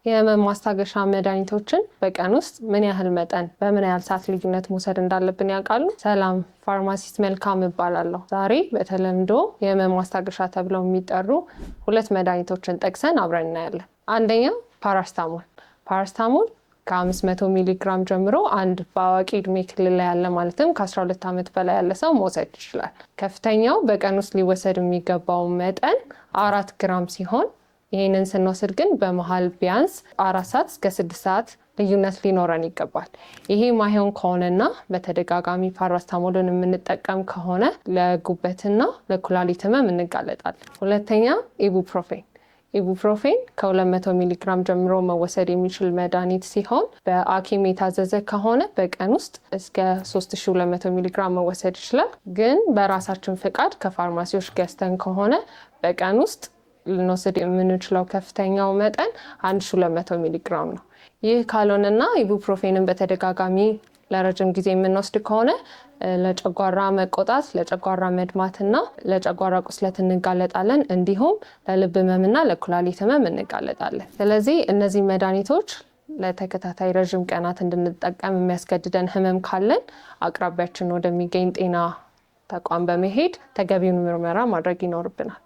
የህመም ማስታገሻ መድኃኒቶችን በቀን ውስጥ ምን ያህል መጠን በምን ያህል ሰዓት ልዩነት መውሰድ እንዳለብን ያውቃሉ? ሰላም፣ ፋርማሲስት መልካም እባላለሁ። ዛሬ በተለምዶ የህመም ማስታገሻ ተብለው የሚጠሩ ሁለት መድኃኒቶችን ጠቅሰን አብረን እናያለን። አንደኛው ፓራስታሞል። ፓራስታሞል ከ500 ሚሊ ግራም ጀምሮ አንድ በአዋቂ እድሜ ክልል ላይ ያለ፣ ማለትም ከ12 ዓመት በላይ ያለ ሰው መውሰድ ይችላል። ከፍተኛው በቀን ውስጥ ሊወሰድ የሚገባው መጠን 4 ግራም ሲሆን ይህንን ስንወስድ ግን በመሀል ቢያንስ 4 ሰዓት እስከ 6 ሰዓት ልዩነት ሊኖረን ይገባል። ይሄ ማይሆን ከሆነና በተደጋጋሚ ፓራስታሞልን የምንጠቀም ከሆነ ለጉበትና ለኩላሊት ህመም እንጋለጣለን። ሁለተኛ ኢቡፕሮፌን። ኢቡፕሮፌን ከ200 ሚሊግራም ጀምሮ መወሰድ የሚችል መድኃኒት ሲሆን በሐኪም የታዘዘ ከሆነ በቀን ውስጥ እስከ 3200 ሚሊግራም መወሰድ ይችላል። ግን በራሳችን ፍቃድ ከፋርማሲዎች ገዝተን ከሆነ በቀን ውስጥ ልንወስድ የምንችለው ከፍተኛው መጠን 1200 ሚሊግራም ነው። ይህ ካልሆነና ኢቡፕሮፌንን በተደጋጋሚ ለረጅም ጊዜ የምንወስድ ከሆነ ለጨጓራ መቆጣት፣ ለጨጓራ መድማትና ለጨጓራ ቁስለት እንጋለጣለን። እንዲሁም ለልብ ህመምና ለኩላሊት ህመም እንጋለጣለን። ስለዚህ እነዚህ መድኃኒቶች ለተከታታይ ረዥም ቀናት እንድንጠቀም የሚያስገድደን ህመም ካለን አቅራቢያችን ወደሚገኝ ጤና ተቋም በመሄድ ተገቢውን ምርመራ ማድረግ ይኖርብናል።